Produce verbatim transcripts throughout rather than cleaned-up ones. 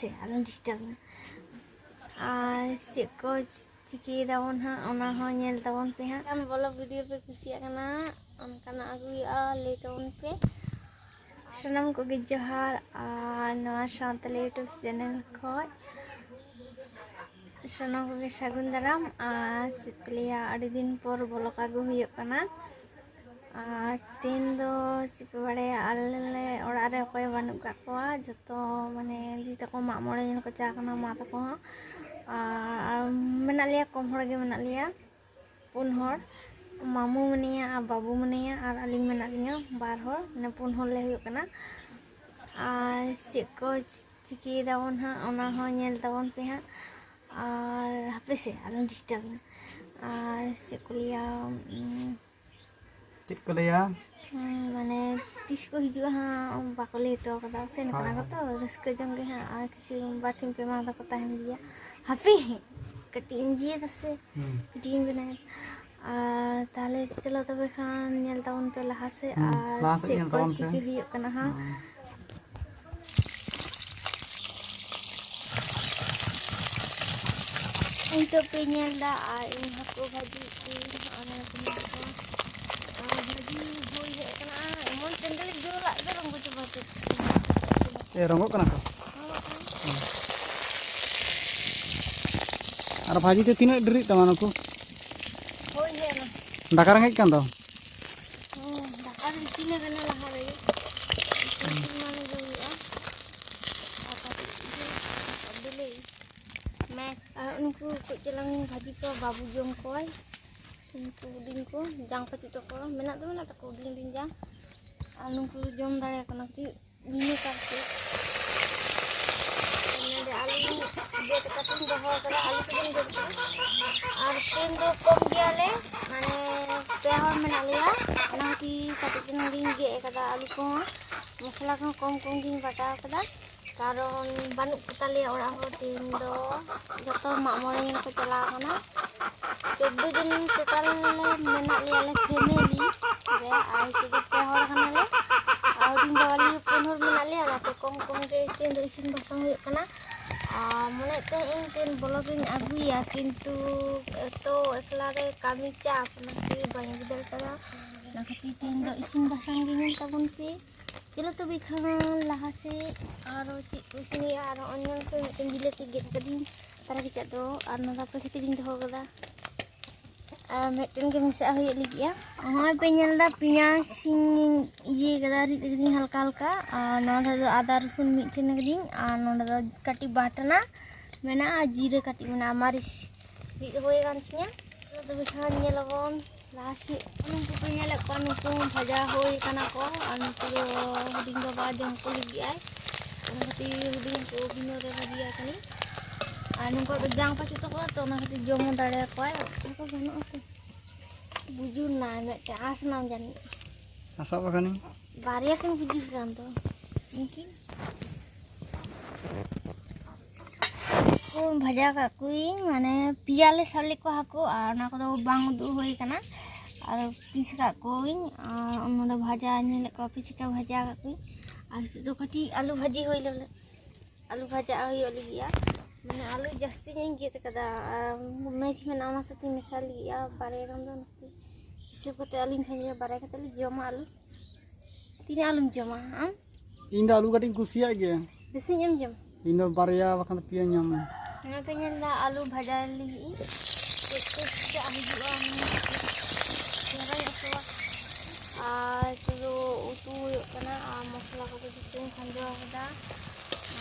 ᱥᱮ ᱟᱞᱚᱢ ᱰᱤᱥᱴᱟᱵᱽ ᱤᱧᱟ᱾ ᱟᱨ ᱪᱮᱫ ᱠᱚ ᱪᱤᱠᱟᱹᱭ ᱫᱟᱵᱚᱱ ᱦᱟᱸᱜ, ᱚᱱᱟ ᱦᱚᱸ ᱧᱮᱞ ᱛᱟᱵᱚᱱ ᱯᱮ ᱦᱟᱸᱜ᱾ ᱠᱷᱟᱱ ᱵᱷᱞᱚᱜ ᱵᱷᱤᱰᱤᱭᱳ ᱯᱮ ᱠᱩᱥᱤᱭᱟᱜ ᱠᱟᱱᱟ, ᱚᱱᱠᱟᱱᱟᱜ ᱟᱹᱜᱩ ᱦᱩᱭᱩᱜᱼᱟ, ᱞᱟᱹᱭ ᱛᱟᱵᱚᱱ ᱯᱮ᱾ ᱥᱟᱱᱟᱢ ᱠᱚᱜᱮ ᱡᱚᱦᱟᱨ, ᱟᱨ ᱱᱚᱣᱟ ᱥᱟᱶᱛᱟᱞᱤ YouTube ᱪᱮᱱᱮᱞ ᱠᱷᱚᱱ ᱥᱟᱱᱟᱢ ᱠᱚᱜᱮ ᱥᱟᱹᱜᱩᱱ ᱫᱟᱨᱟᱢ᱾ ᱟᱨ ᱪᱮᱫ ᱠᱚ ᱞᱟᱹᱭᱟ, ᱟᱹᱰᱤ ᱫᱤᱱ ᱯᱚᱨ ᱵᱷᱞᱚᱜ ᱟᱹᱜᱩ ᱦᱩᱭᱩᱜ ᱠᱟᱱᱟ᱾ ᱟᱨ ᱛᱮᱦᱮᱧ ᱫᱚ ᱪᱮᱫ ᱯᱮ ᱵᱟᱲᱟᱭᱟ, ᱟᱞᱮ ᱚᱲᱟᱜ ᱨᱮ ᱚᱠᱚᱭ ᱦᱚᱸ ᱵᱟᱹᱱᱩᱜ ᱠᱟᱜ ᱠᱚᱣᱟ, ᱡᱚᱛᱚ ᱢᱟᱱᱮ ᱫᱤᱫᱤ ᱛᱟᱠᱚ ᱢᱟᱜ ᱢᱚᱬᱮ ᱧᱮᱞ ᱠᱚ ᱪᱟᱞᱟᱣ ᱠᱟᱱᱟ, ᱢᱟ ᱛᱟᱠᱚ ᱦᱚᱸ᱾ ᱟᱨ ᱢᱮᱱᱟᱜ ᱞᱮᱭᱟ, ᱠᱚᱢ ᱦᱚᱲ ᱜᱮ ᱢᱮᱱᱟᱜ ᱞᱮᱭᱟ, ᱯᱩᱱ ᱦᱚᱲ᱾ ᱢᱟᱢᱩ ᱢᱮᱱᱟᱭᱟ ᱟᱨ ᱵᱟᱹᱵᱩ ᱢᱮᱱᱟᱭᱟ ᱟᱨ ᱟᱹᱞᱤᱧ ᱢᱮᱱᱟᱜ ᱞᱤᱧᱟ ᱵᱟᱨ ᱦᱚᱲ, ᱢᱟᱱᱮ ᱯᱩᱱ ᱦᱚᱲ ᱞᱮ ᱦᱩᱭᱩᱜ ᱠᱟᱱᱟ᱾ ᱟᱨ ᱪᱮᱫ ᱠᱚ ᱪᱤᱠᱟᱹᱭ ᱫᱟᱵᱚᱱ ᱦᱟᱸᱜ, ᱚᱱᱟ ᱦᱚᱸ ᱧᱮᱞ ᱛᱟᱵᱚᱱ ᱯᱮ ᱦᱟᱸᱜ᱾ ᱟᱨ ᱦᱟᱯᱮ ᱥᱮ ᱟᱞᱚᱢ ᱰᱤᱥᱴᱟᱵᱽ ᱤᱧᱟ᱾ ᱟᱨ ᱪᱮᱫ ᱠᱚ ᱞᱟᱹᱭᱟ, ᱩᱸ, ᱪᱮᱫ ᱠᱚ ᱞᱟᱹᱭᱟ? ᱦᱩᱸ, ᱢᱟᱱᱮ ᱛᱤᱥ ᱠᱚ ᱦᱤᱡᱩᱜᱼᱟ ᱦᱟᱸᱜ, ᱵᱟᱠᱚ ᱞᱟᱹᱭ ᱦᱚᱴᱚ ᱠᱟᱫᱟ᱾ ᱥᱮᱱ ᱦᱳᱭ, ᱠᱟᱱᱟ ᱠᱚ ᱦᱳᱭ᱾ ᱛᱚ, ᱨᱟᱹᱥᱠᱟᱹ ᱡᱚᱝ ᱜᱮ ᱦᱟᱸᱜ, ᱟᱨ ᱠᱤᱪᱷᱩ ᱵᱟᱨ ᱴᱷᱮᱱ ᱯᱮ ᱮᱢᱟ ᱫᱟᱠᱚ ᱛᱟᱦᱮᱱ ᱜᱮᱭᱟ᱾ ᱦᱟᱯᱮ ᱠᱟᱹᱴᱤᱡ ᱤᱧ ᱡᱤᱭᱮᱫᱟ ᱥᱮ, ᱦᱩᱸ᱾ ᱵᱷᱤᱰᱤᱭᱳᱧ ᱵᱮᱱᱟᱣᱮᱫ᱾ ᱟᱨ ᱛᱟᱦᱞᱮ ᱪᱚᱞᱚ ᱛᱚᱵᱮ ᱠᱷᱟᱱ ᱧᱮᱞ ᱛᱟᱵᱚᱱ ᱯᱮ ᱞᱟᱦᱟ ᱥᱮᱫ᱾ ᱦᱩᱸ, ᱟᱨ ᱞᱟᱦᱟ ᱥᱮᱫ ᱪᱮᱫ ᱧᱮᱞ ᱠᱚ ᱛᱟᱵᱚᱱ ᱯᱮ᱾ ᱪᱤᱠᱟᱹ ᱦᱩᱭᱩᱜ ᱠᱟᱱᱟ ᱦᱟᱸᱜ᱾ ᱦᱩᱸ᱾ ᱱᱤᱛᱚᱜ ᱯᱮ ᱧᱮᱞ ᱫᱟ, ᱟᱨ ᱤᱧ ᱦᱟᱹᱠᱩ ᱵᱷᱟᱹᱡᱤ ᱤᱥᱤᱱ, ᱟᱨ ᱱᱚᱛᱮ ᱧᱮᱞ ᱠᱚ, ᱟᱨ ᱵᱷᱟᱹᱡᱤ ᱦᱩᱭ ᱦᱮᱡ ᱠᱟᱱᱟ᱾ ᱮᱢᱚᱱ ᱥᱮᱸᱜᱮᱞ ᱤᱧ ᱡᱩᱞ ᱞᱟᱜ ᱫᱚ, ᱨᱚᱝᱜᱚ ᱪᱟᱵᱟ ᱩᱛᱟᱹᱨ ᱠᱮᱫᱟ᱾ ᱮ, ᱨᱚᱸᱜᱚᱜ ᱠᱟᱱᱟ ᱠᱚ? ᱨᱚᱝᱜᱚᱜ ᱠᱟᱱᱟ᱾ ᱦᱩᱸ᱾ ᱟᱨ ᱵᱷᱟᱹᱡᱤ ᱫᱚ ᱛᱤᱱᱟᱹᱜ ᱰᱮᱨᱤᱜ ᱛᱟᱢᱟ ᱱᱩᱠᱩ? ᱦᱩᱭ ᱦᱮᱡ ᱮᱱᱟ᱾ ᱫᱟᱠᱟ ᱨᱮᱸᱜᱮᱡ ᱠᱟᱱ ᱫᱚ? ᱦᱮᱸ, ᱫᱟᱠᱟ ᱫᱚ ᱤᱥᱤᱱ ᱟᱠᱟᱱᱟ ᱞᱟᱦᱟ ᱨᱮᱜᱮ᱾ ᱤᱥᱤᱱ ᱢᱟᱲᱟᱝ ᱜᱮ ᱦᱩᱭᱩᱜᱼᱟ᱾ ᱟᱨ ᱠᱟᱹᱴᱤᱡ ᱤᱭᱟᱹ ᱵᱤᱞᱤ᱾ ᱢᱮ᱾ ᱟᱨ ᱩᱱᱠᱩ ᱠᱟᱹᱡ ᱪᱟᱞᱟᱝ ᱵᱷᱟᱹᱡᱤ ᱠᱚ ᱵᱟᱹᱵᱩ ᱡᱚᱢ ᱠᱚᱣᱟᱭ᱾ ᱩᱱᱠᱩ ᱦᱩᱰᱤᱧ ᱠᱚ, ᱡᱟᱝ ᱯᱟᱹᱛᱤ ᱛᱟᱠᱚ ᱢᱮᱱᱟᱜ ᱫᱚ ᱢᱮᱱᱟᱜ ᱛᱟᱠᱚ, ᱦᱩᱰᱤᱧ ᱦᱩᱰᱤᱧ ᱡᱟᱝ᱾ ᱟᱨ ᱱᱩᱠᱩ ᱡᱚᱢ ᱫᱟᱲᱮᱭᱟᱠᱚ ᱠᱟᱱᱟ ᱠᱟᱹᱴᱤᱡ ᱵᱤᱱᱟᱹ ᱠᱟᱨᱛᱮ᱾ ᱱᱚᱰᱮ ᱟᱹᱞᱩ ᱜᱮᱫ ᱠᱟᱛᱮᱧ ᱫᱚᱦᱚ ᱠᱟᱫᱟ, ᱟᱹᱞᱩ ᱠᱚᱫᱚᱧ ᱜᱮᱫ ᱠᱟᱫᱟ᱾ ᱟᱨ ᱛᱮᱦᱮᱧ ᱫᱚ ᱠᱚᱢ ᱜᱮᱭᱟᱞᱮ, ᱢᱟᱱᱮ ᱯᱮ ᱦᱚᱲ ᱢᱮᱱᱟᱜ ᱞᱮᱭᱟ, ᱚᱱᱟ ᱠᱷᱟᱹᱛᱤᱨ ᱠᱟᱹᱴᱤᱡ ᱪᱩᱞᱩᱝ ᱜᱤᱧ ᱜᱮᱫ ᱠᱟᱫᱟ ᱟᱹᱞᱩ ᱠᱚᱦᱚᱸ᱾ ᱢᱚᱥᱞᱟ ᱠᱚᱦᱚᱸ ᱠᱚᱢ ᱠᱚᱢ ᱜᱤᱧ ᱵᱟᱴᱟᱣ ᱠᱟᱫᱟ, ᱠᱟᱨᱚᱱ ᱵᱟᱹᱱᱩᱜ ᱠᱚᱛᱟᱞᱮᱭᱟ ᱚᱲᱟᱜ ᱦᱚᱲ᱾ ᱛᱮᱦᱮᱧ ᱫᱚ ᱡᱚᱛᱚ ᱢᱟᱜ ᱢᱚᱬᱮ ᱧᱮᱞ ᱠᱚ ᱪᱟᱞᱟᱣ ᱠᱟᱱᱟ᱾ ᱪᱳᱫᱫᱳ ᱡᱚᱱ ᱴᱳᱴᱟᱞ ᱞᱮ ᱢᱮᱱᱟᱜ ᱞᱮᱭᱟ, ᱞᱮ ᱯᱷᱮᱢᱮᱞᱤ ᱨᱮ, ᱟᱨ ᱱᱤᱛᱚᱜ ᱫᱚ ᱯᱮ ᱦᱚᱲ ᱠᱟᱱᱟᱞᱮ᱾ ᱟᱨ ᱛᱮᱦᱮᱧ ᱫᱚ ᱟᱞᱮ ᱯᱩᱱ ᱦᱚᱲ ᱢᱮᱱᱟᱜ ᱞᱮᱭᱟ, ᱚᱱᱟᱛᱮ ᱠᱚᱢ ᱠᱚᱢ ᱜᱮ ᱛᱮᱦᱮᱧ ᱫᱚ ᱤᱥᱤᱱ ᱵᱟᱥᱟᱝ ᱦᱩᱭᱩᱜ ᱠᱟᱱᱟ᱾ ᱟᱨ ᱢᱚᱱᱮᱭᱮᱫ ᱛᱟᱦᱮᱸᱫ ᱤᱧ ᱛᱮᱦᱮᱧ ᱵᱞᱚᱜ ᱤᱧ ᱟᱹᱜᱩᱭᱟ, ᱠᱤᱱᱛᱩ ᱮᱛᱚ ᱮᱠᱞᱟ ᱨᱮ ᱠᱟᱹᱢᱤ ᱪᱟᱯ, ᱚᱱᱟᱛᱮ ᱵᱟᱹᱧ ᱟᱹᱜᱩ ᱫᱟᱲᱮ ᱠᱟᱫᱟ᱾ ᱚᱱᱟ ᱠᱷᱟᱹᱛᱤᱨ ᱛᱮᱦᱮᱧ ᱫᱚ ᱤᱥᱤᱱ ᱵᱟᱥᱟᱝ ᱜᱮ ᱧᱮᱞ ᱛᱟᱵᱚᱱ ᱯᱮ᱾ ᱪᱚᱞᱚ ᱛᱚᱵᱮ ᱠᱷᱟᱱ ᱞᱟᱦᱟ ᱥᱮᱫ ᱟᱨᱚ ᱪᱮᱫ ᱠᱚ ᱤᱥᱤᱱ ᱦᱩᱭᱩᱜᱼᱟ᱾ ᱟᱨ ᱱᱚᱜᱼᱚᱭ ᱧᱮᱞ ᱯᱮ, ᱢᱤᱫᱴᱮᱱ ᱵᱤᱞᱟᱹᱛᱤ ᱜᱮᱫ ᱠᱟᱹᱫᱟᱹᱧ ᱛᱟᱨᱟ ᱠᱮᱪᱟᱜ ᱫᱚ, ᱟᱨ ᱱᱚᱣᱟ ᱫᱚ ᱟᱯᱮ ᱠᱷᱟᱹᱛᱤᱨ ᱤᱧ ᱫᱚᱦᱚ ᱠᱟᱫᱟ᱾ ᱟᱨ ᱢᱤᱫᱴᱮᱱ ᱜᱮ ᱢᱮᱥᱟᱜ ᱦᱩᱭᱩᱜ ᱞᱟᱹᱜᱤᱫᱼᱟ᱾ ᱱᱚᱜᱼᱚᱭ ᱯᱮ ᱧᱮᱞ ᱮᱫᱟ, ᱯᱮᱸᱭᱟᱡᱽ ᱤᱧ ᱤᱭᱟᱹ ᱠᱟᱫᱟ, ᱨᱤᱫ ᱠᱟᱹᱫᱟᱹᱧ ᱦᱟᱞᱠᱟ ᱦᱟᱞᱠᱟ᱾ ᱟᱨ ᱱᱚᱰᱮ ᱫᱚ ᱟᱫᱟ ᱨᱚᱥᱩᱱ ᱢᱤᱫ ᱴᱷᱮᱱ ᱠᱟᱹᱫᱟᱹᱧ, ᱟᱨ ᱱᱚᱰᱮ ᱫᱚ ᱠᱟᱹᱴᱤᱡ ᱵᱟᱴᱱᱟ ᱢᱮᱱᱟᱜᱼᱟ, ᱡᱤᱨᱟᱹ ᱠᱟᱹᱴᱤᱡ ᱢᱮᱱᱟᱜᱼᱟ, ᱢᱟᱹᱨᱤᱪ ᱨᱤᱫ ᱦᱩᱭ ᱟᱠᱟᱱ ᱛᱤᱧᱟᱹ᱾ ᱛᱚᱵᱮ ᱠᱷᱟᱱ ᱧᱮᱞ ᱟᱵᱚᱱ ᱞᱟᱦᱟ ᱥᱮᱫ᱾ ᱱᱩᱠᱩ ᱯᱮ ᱧᱮᱞᱮᱫ ᱠᱚᱣᱟ, ᱱᱩᱠᱩ ᱵᱷᱟᱡᱟ ᱦᱩᱭ ᱠᱟᱱᱟ ᱠᱚ, ᱟᱨ ᱱᱩᱠᱩ ᱫᱚ ᱦᱩᱰᱤᱧ ᱵᱟᱵᱟ ᱡᱚᱢ ᱠᱚ ᱞᱟᱹᱜᱤᱫ ᱟᱭ᱾ ᱚᱱᱟ ᱠᱷᱟᱹᱛᱤᱨ ᱦᱩᱰᱤᱧ ᱠᱚ ᱵᱷᱤᱱᱟᱹ ᱨᱮ ᱵᱷᱟᱹᱡᱤᱭᱟ ᱠᱟᱹᱱᱟᱹᱧ᱾ ᱟᱨ ᱱᱩᱠᱩ ᱫᱚ ᱡᱟᱝ ᱯᱟᱹᱪᱩᱜ ᱛᱟᱠᱚᱣᱟ, ᱛᱚ ᱚᱱᱟ ᱠᱷᱟᱹᱛᱤᱨ ᱡᱚᱢ ᱦᱚᱸ ᱫᱟᱲᱮᱭᱟᱠᱚᱣᱟᱭ᱾ ᱚᱱᱟ ᱠᱚ ᱜᱟᱱᱚᱜᱼᱟ ᱛᱚ᱾ ᱵᱩᱡᱩᱨ ᱱᱟᱭ ᱢᱤᱫᱴᱮᱱ ᱟᱥ ᱱᱟᱢ ᱡᱟᱹᱱᱤᱡ᱾ ᱟᱥᱟᱜ ᱵᱟᱠᱷᱟᱱᱤᱧ᱾ ᱵᱟᱨᱭᱟ ᱠᱤᱱ ᱵᱩᱡᱩᱨ ᱠᱟᱱ ᱫᱚ᱾ ᱩᱱᱠᱤᱱ ᱠᱚ ᱵᱷᱟᱡᱟ ᱠᱟᱜ ᱠᱚᱣᱟᱧ, ᱢᱟᱱᱮ ᱯᱮᱭᱟ ᱞᱮ ᱥᱟᱵ ᱞᱮᱫ ᱠᱚᱣᱟ ᱦᱟᱹᱠᱩ, ᱟᱨ ᱚᱱᱟ ᱠᱚᱫᱚ ᱵᱟᱝ ᱩᱫᱩᱜ ᱦᱩᱭ ᱠᱟᱱᱟ᱾ ᱟᱨ ᱯᱤᱥ ᱠᱟᱜ ᱠᱚᱣᱟᱧ, ᱟᱨ ᱱᱚᱰᱮ ᱵᱷᱟᱡᱟ ᱧᱮᱞᱮᱫ ᱠᱚᱣᱟ ᱯᱮ ᱪᱤᱠᱟ ᱵᱷᱟᱡᱟ ᱠᱟᱜ ᱠᱚᱣᱟᱧ᱾ ᱟᱨ ᱱᱤᱛᱚᱜ ᱫᱚ ᱠᱟᱹᱴᱤᱡ ᱟᱹᱞᱩ ᱵᱷᱟᱹᱡᱤ ᱦᱩᱭ ᱞᱮᱱᱟ᱾ ᱟᱹᱞᱩ ᱵᱷᱟᱡᱟ ᱦᱩᱭᱩᱜ ᱞᱟᱹᱜᱤᱫᱼᱟ᱾ ᱢᱟᱱᱮ ᱟᱹᱞᱩ ᱡᱟᱹᱥᱛᱤ ᱧᱚᱜ ᱤᱧ ᱜᱮᱫ ᱠᱟᱫᱟ, ᱟᱨ ᱢᱟᱹᱨᱤᱪ ᱢᱮᱱᱟᱜᱼᱟ, ᱚᱱᱟ ᱥᱟᱶᱛᱮᱧ ᱢᱮᱥᱟ ᱞᱟᱹᱜᱤᱫᱼᱟ᱾ ᱵᱟᱨᱭᱟ ᱜᱟᱱ ᱫᱚ ᱱᱚᱛᱮ ᱦᱤᱥᱟᱹᱵ ᱠᱟᱛᱮ ᱟᱹᱞᱩᱧ ᱵᱷᱟᱡᱟᱭᱟ, ᱵᱟᱨᱭᱟ ᱠᱟᱛᱮ ᱞᱮ ᱡᱚᱢᱟ ᱟᱹᱞᱩ᱾ ᱛᱤᱱᱟᱹᱜ ᱟᱹᱞᱩᱢ ᱡᱚᱢᱟ ᱟᱢ? ᱤᱧ ᱫᱚ ᱟᱹᱞᱩ ᱠᱟᱹᱴᱤᱡ ᱤᱧ ᱠᱩᱥᱤᱭᱟᱜ ᱜᱮᱭᱟ᱾ ᱵᱮᱥᱤ ᱧᱚᱜ ᱮᱢ ᱡᱚᱢᱟ? ᱤᱧ ᱫᱚ ᱵᱟᱨᱭᱟ ᱵᱟᱠᱷᱟᱱ ᱫᱚ ᱯᱮᱭᱟᱧ ᱡᱚᱢᱟ᱾ ᱱᱚᱜᱼᱚᱭ ᱯᱮ ᱧᱮᱞ ᱮᱫᱟ, ᱟᱹᱞᱩ ᱵᱷᱟᱡᱟ ᱞᱟᱹᱜᱤᱫ ᱤᱧ ᱪᱮᱫ ᱠᱚ ᱪᱮᱫᱟᱜ ᱦᱤᱡᱩᱜᱼᱟ, ᱚᱱᱟ ᱧᱮᱞᱟᱧ ᱟᱥᱚᱜᱼᱟ᱾ ᱟᱨ ᱱᱤᱛᱚᱜ ᱫᱚ ᱩᱛᱩ ᱦᱩᱭᱩᱜ ᱠᱟᱱᱟ, ᱟᱨ ᱢᱚᱥᱞᱟ ᱠᱚᱫᱚ ᱡᱚᱛᱚᱧ ᱠᱷᱟᱸᱡᱚ ᱠᱟᱫᱟ᱾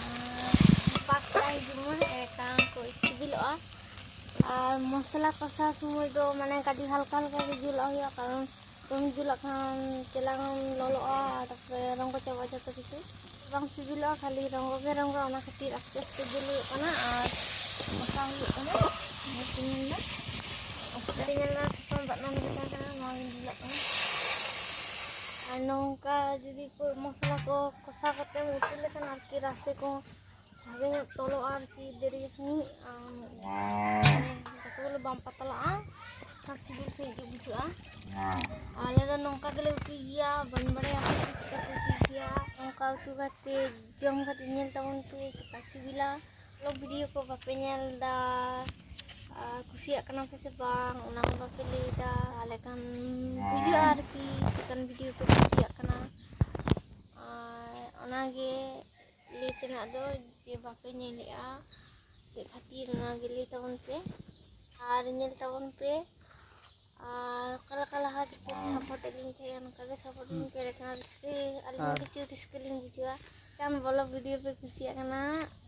ᱟᱨ ᱯᱟᱠ ᱪᱟᱭ ᱡᱮᱢᱚᱱ ᱮᱱᱠᱷᱟᱱ ᱠᱚ ᱥᱤᱵᱤᱞᱚᱜᱼᱟ᱾ ᱟᱨ ᱢᱚᱥᱞᱟ ᱠᱚᱥᱟᱣ ᱥᱚᱢᱚᱭ ᱫᱚ ᱢᱟᱱᱮ ᱠᱟᱹᱴᱤᱡ ᱦᱟᱞᱠᱟ ᱦᱟᱞᱠᱟ ᱜᱮ ᱡᱩᱞᱟᱜ ᱦᱩᱭᱩᱜᱼᱟ, ᱠᱟᱨᱚᱱ ᱫᱚᱢᱮ ᱡᱩᱞᱟᱜ ᱠᱷᱟᱱ ᱪᱮᱞᱟᱝ ᱞᱚᱞᱚᱜᱼᱟ, ᱟᱨ ᱛᱟᱨᱯᱚᱨᱮ ᱨᱚᱝᱜᱚ ᱪᱟᱵᱟᱜᱼᱟ ᱡᱚᱛᱚ ᱠᱤᱪᱷᱩ᱾ ᱵᱟᱝ ᱥᱤᱵᱤᱞᱚᱜᱼᱟ, ᱠᱷᱟᱹᱞᱤ ᱨᱚᱝᱜᱚ ᱜᱮ ᱨᱚᱝᱜᱚ᱾ ᱚᱱᱟ ᱠᱷᱟᱹᱛᱤᱨ ᱟᱥᱛᱮ ᱟᱥᱛᱮ ᱡᱩᱞ ᱦᱩᱭᱩᱜ ᱠᱟᱱᱟ ᱟᱨ ᱠᱚᱥᱟᱣ ᱦᱩᱭᱩᱜ ᱠᱟᱱᱟ᱾ ᱧᱮᱞ ᱯᱮ, ᱧᱮᱞ ᱢᱮ, ᱥᱟᱥᱟᱝ ᱫᱟᱜ ᱱᱚᱣᱟ ᱜᱮ ᱫᱩᱞᱟᱜ ᱠᱟᱱᱟ᱾ ᱟᱨ ᱱᱚᱝᱠᱟ ᱡᱩᱫᱤ ᱠᱚ ᱢᱚᱥᱞᱟ ᱠᱚ ᱠᱚᱥᱟᱣ ᱠᱟᱛᱮᱢ ᱩᱛᱩ ᱞᱮᱠᱷᱟᱱ ᱟᱨᱠᱤ ᱨᱟᱥᱮ ᱠᱚ ᱵᱷᱟᱜᱮ ᱧᱚᱜ ᱛᱚᱞᱚᱜᱼᱟ ᱟᱨᱠᱤ, ᱫᱮᱨᱮ ᱥᱟᱺᱦᱤᱡ, ᱟᱨ ᱢᱟᱱᱮ ᱡᱚᱛᱚ ᱵᱚᱞᱮ ᱵᱟᱢ ᱯᱟᱛᱞᱟᱜᱼᱟ, ᱠᱷᱟᱱ ᱥᱤᱵᱤᱞ ᱥᱟᱺᱦᱤᱡ ᱜᱮ ᱵᱩᱡᱷᱟᱹᱜᱼᱟ᱾ ᱟᱞᱮ ᱫᱚ ᱱᱚᱝᱠᱟ ᱜᱮᱞᱮ ᱩᱛᱩᱭ ᱜᱮᱭᱟ, ᱵᱟᱹᱧ ᱵᱟᱲᱟᱭᱟ ᱟᱯᱮ ᱫᱚ ᱪᱮᱫ ᱞᱮᱠᱟ ᱯᱮ ᱩᱛᱩᱭ ᱜᱮᱭᱟ᱾ ᱚᱱᱠᱟ ᱩᱛᱩ ᱠᱟᱛᱮ ᱡᱚᱢ ᱠᱟᱛᱮ ᱧᱮᱞ ᱛᱟᱵᱚᱱ ᱯᱮ ᱪᱮᱫᱠᱟ ᱥᱤᱵᱤᱞᱟ᱾ ᱵᱷᱞᱚᱜ ᱵᱷᱤᱰᱤᱭᱳ ᱠᱚ ᱵᱟᱯᱮ ᱧᱮᱞ ᱮᱫᱟ, ᱟᱨ ᱠᱩᱥᱤᱭᱟᱜ ᱠᱟᱱᱟ ᱯᱮ ᱥᱮ ᱵᱟᱝ, ᱚᱱᱟ ᱦᱚᱸ ᱵᱟᱯᱮ ᱞᱟᱹᱭ ᱮᱫᱟ᱾ ᱛᱟᱦᱚᱞᱮ ᱠᱷᱟᱱ ᱵᱩᱡᱷᱟᱹᱜᱼᱟ ᱟᱨᱠᱤ ᱪᱮᱫᱠᱟᱱ ᱵᱷᱤᱰᱤᱭᱳ ᱯᱮ ᱠᱩᱥᱤᱭᱟᱜ ᱠᱟᱱᱟ᱾ ᱟᱨ ᱚᱱᱟᱜᱮ ᱞᱟᱹᱭ ᱛᱮᱱᱟᱜ ᱫᱚ, ᱡᱮ ᱵᱟᱯᱮ ᱧᱮᱞᱮᱜᱼᱟ, ᱪᱮᱫ ᱠᱷᱟᱹᱛᱤᱨ, ᱚᱱᱟᱜᱮ ᱞᱟᱹᱭ ᱛᱟᱵᱚᱱ ᱯᱮ ᱟᱨ ᱧᱮᱞ ᱛᱟᱵᱚᱱ ᱯᱮ᱾ ᱟᱨ ᱚᱠᱟ ᱞᱮᱠᱟ ᱞᱟᱦᱟ ᱡᱚᱠᱷᱚᱱ ᱥᱟᱯᱳᱨᱴ ᱮᱫ ᱞᱤᱧ ᱛᱟᱦᱮᱸᱜᱼᱟ, ᱱᱚᱝᱠᱟ ᱜᱮ ᱥᱟᱯᱳᱨᱴ ᱞᱤᱧ ᱯᱮ, ᱮᱸᱰᱮᱠᱷᱟᱱ ᱨᱟᱹᱥᱠᱟᱹ, ᱟᱹᱞᱤᱧ ᱦᱚᱸ ᱟᱨ ᱠᱤᱪᱷᱩ ᱨᱟᱹᱥᱠᱟᱹ ᱞᱤᱧ ᱵᱩᱡᱷᱟᱹᱣᱟ᱾ ᱠᱷᱟᱱ ᱵᱷᱞᱚᱜ ᱵᱷᱤᱰᱤᱭᱳ ᱯᱮ ᱠᱩᱥᱤᱭᱟᱜ ᱠᱟᱱᱟ,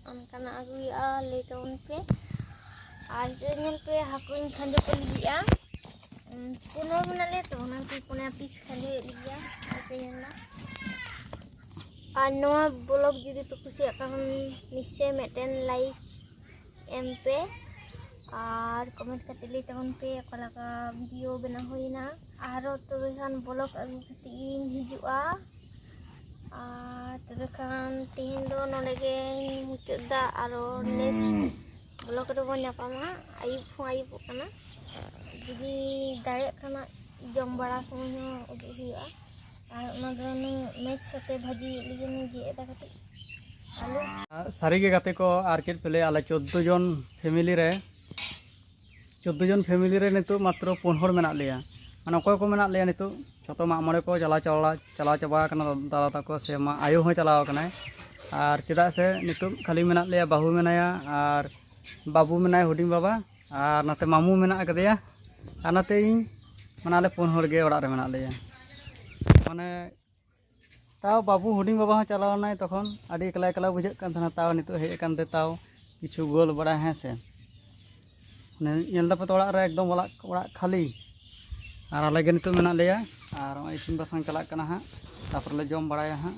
ᱚᱱᱠᱟᱱᱟᱜ ᱟᱹᱜᱩ ᱦᱩᱭᱩᱜᱼᱟ, ᱞᱟᱹᱭ ᱛᱟᱵᱚᱱ ᱯᱮ᱾ ᱟᱨ ᱱᱤᱛᱚᱜ ᱧᱮᱞ ᱯᱮ, ᱦᱟᱹᱠᱩᱧ ᱠᱷᱟᱸᱡᱚ ᱠᱚ ᱞᱟᱹᱜᱤᱫᱼᱟ᱾ ᱩᱸ, ᱯᱩᱱ ᱦᱚᱲ ᱢᱮᱱᱟᱜ ᱞᱮᱭᱟ ᱛᱚ, ᱚᱱᱟᱛᱮ ᱯᱩᱱᱭᱟ ᱯᱤᱥ ᱠᱷᱟᱸᱡᱚᱭᱮᱫ ᱞᱟᱹᱜᱤᱫᱼᱟ, ᱟᱯᱮ ᱧᱮᱞ ᱢᱟ᱾ ᱟᱨ ᱱᱚᱣᱟ ᱵᱷᱞᱚᱜ ᱡᱩᱫᱤ ᱯᱮ ᱠᱩᱥᱤᱭᱟᱜ ᱠᱷᱟᱱ, ᱱᱤᱥᱪᱚᱭ ᱢᱤᱫᱴᱮᱱ ᱞᱟᱭᱤᱠ ᱮᱢ ᱯᱮ ᱟᱨ ᱠᱚᱢᱮᱱᱴ ᱠᱟᱛᱮ ᱞᱟᱹᱭ ᱛᱟᱵᱚᱱ ᱯᱮ ᱚᱠᱟ ᱞᱮᱠᱟ ᱵᱷᱤᱰᱤᱭᱳ ᱵᱮᱱᱟᱣ ᱦᱩᱭᱱᱟ᱾ ᱟᱨᱦᱚᱸ ᱛᱚᱵᱮ ᱠᱷᱟᱱ ᱵᱷᱞᱚᱜ ᱟᱹᱜᱩ ᱠᱟᱛᱮ ᱤᱧ ᱦᱤᱡᱩᱜᱼᱟ᱾ ᱟᱨ ᱛᱚᱵᱮ ᱠᱷᱟᱱ ᱛᱮᱦᱮᱧ ᱫᱚ ᱱᱚᱰᱮ ᱜᱮᱧ ᱢᱩᱪᱟᱹᱫ ᱮᱫᱟ᱾ ᱟᱨᱚ ᱱᱮᱠᱥᱴ ᱵᱷᱞᱚᱜ ᱨᱮᱵᱚᱱ ᱧᱟᱯᱟᱢᱟ᱾ ᱟᱹᱭᱩᱵ ᱦᱚᱸ ᱟᱹᱭᱩᱵᱚᱜ ᱠᱟᱱᱟ᱾ ᱡᱩᱫᱤ ᱫᱟᱲᱮᱭᱟᱜ ᱠᱷᱟᱱ ᱡᱚᱢ ᱵᱟᱲᱟ ᱥᱚᱢᱚᱭ ᱦᱚᱸ ᱩᱫᱩᱜ ᱦᱩᱭᱩᱜᱼᱟ᱾ ᱟᱨ ᱚᱱᱟ ᱫᱚ ᱱᱩᱭ ᱢᱮᱪ ᱥᱟᱛᱮ ᱵᱷᱟᱹᱡᱤ ᱞᱟᱹᱜᱤᱫ ᱤᱧ ᱜᱮᱫ ᱮᱫᱟ ᱠᱟᱹᱴᱤᱡ ᱟᱹᱞᱩ᱾ ᱥᱟᱹᱨᱤᱜᱮ ᱜᱟᱛᱮ ᱠᱚ, ᱟᱨ ᱪᱮᱫ ᱯᱮ ᱞᱟᱹᱭᱟ, ᱟᱞᱮ ᱪᱳᱫᱽᱫᱳ ᱡᱚᱱ ᱯᱷᱮᱢᱮᱞᱤ ᱨᱮ, ᱪᱳᱫᱽᱫᱳ ᱡᱚᱱ ᱯᱷᱮᱢᱮᱞᱤ ᱨᱮ ᱱᱤᱛᱚᱜ ᱢᱟᱛᱨᱚ ᱯᱩᱱ ᱦᱚᱲ ᱢᱮᱱᱟᱜ ᱞᱮᱭᱟ᱾ ᱢᱟᱱᱮ ᱚᱠᱚᱭ ᱠᱚ ᱢᱮᱱᱟᱜ ᱞᱮᱭᱟ ᱱᱤᱛᱚᱜ? ᱡᱷᱚᱛᱚ ᱢᱟᱜ ᱢᱚᱬᱮ ᱠᱚ ᱪᱟᱞᱟᱣ ᱪᱟᱞᱟᱣ, ᱪᱟᱞᱟᱣ ᱪᱟᱵᱟ ᱟᱠᱟᱱᱟ ᱫᱟᱫᱟ ᱛᱟᱠᱚ, ᱥᱮ ᱢᱟ ᱟᱭᱳ ᱦᱚᱸ ᱪᱟᱞᱟᱣ ᱟᱠᱟᱱᱟᱭ᱾ ᱟᱨ ᱪᱮᱫᱟᱜ ᱥᱮ ᱱᱤᱛᱚᱜ ᱠᱷᱟᱹᱞᱤ ᱢᱮᱱᱟᱜ ᱞᱮᱭᱟ, ᱵᱟᱹᱦᱩ ᱢᱮᱱᱟᱭᱟ ᱟᱨ ᱵᱟᱹᱵᱩ ᱢᱮᱱᱟᱭᱟ ᱦᱩᱰᱤᱧ ᱵᱟᱵᱟ, ᱟᱨ ᱱᱚᱛᱮ ᱢᱟᱢᱩ ᱢᱮᱱᱟᱜ ᱟᱠᱟᱫᱮᱭᱟ᱾ ᱟᱨ ᱱᱚᱛᱮ ᱤᱧ, ᱢᱟᱱᱮ ᱟᱞᱮ ᱯᱩᱱ ᱦᱚᱲ ᱜᱮ ᱚᱲᱟᱜ ᱨᱮ ᱢᱮᱱᱟᱜ ᱞᱮᱭᱟ᱾ ᱢᱟᱱᱮ ᱛᱟᱣ ᱵᱟᱹᱵᱩ ᱦᱩᱰᱤᱧ ᱵᱟᱵᱟ ᱦᱚᱸ ᱪᱟᱞᱟᱣ ᱮᱱᱟᱭ, ᱛᱚᱠᱷᱚᱱ ᱟᱹᱰᱤ ᱮᱠᱞᱟ ᱮᱠᱞᱟ ᱵᱩᱡᱷᱟᱹᱜ ᱠᱟᱱ ᱛᱟᱦᱮᱱᱟ᱾ ᱛᱟᱣ ᱱᱤᱛᱚᱜ ᱦᱮᱡ ᱟᱠᱟᱱ ᱛᱮ ᱛᱟᱣ ᱠᱤᱪᱷᱩ ᱜᱳᱞ ᱵᱟᱲᱟᱭ, ᱦᱮᱸ ᱥᱮ᱾ ᱢᱟᱱᱮ ᱧᱮᱞ ᱫᱟᱯᱮ ᱛᱚ ᱚᱲᱟᱜ ᱨᱮ ᱮᱠᱫᱚᱢ ᱚᱲᱟᱜ, ᱚᱲᱟᱜ ᱠᱷᱟᱹᱞᱤ᱾ ᱟᱨ ᱟᱞᱮ ᱜᱮ ᱱᱤᱛᱚᱜ ᱢᱮᱱᱟᱜ ᱞᱮᱭᱟ᱾ ᱟᱨ ᱱᱚᱜᱼᱚᱭ ᱤᱥᱤᱱ ᱵᱟᱥᱟᱝ ᱪᱟᱞᱟᱜ ᱠᱟᱱᱟ ᱦᱟᱸᱜ, ᱛᱟᱨᱯᱚᱨᱮ ᱞᱮ ᱡᱚᱢ ᱵᱟᱲᱟᱭᱟ ᱦᱟᱸᱜ᱾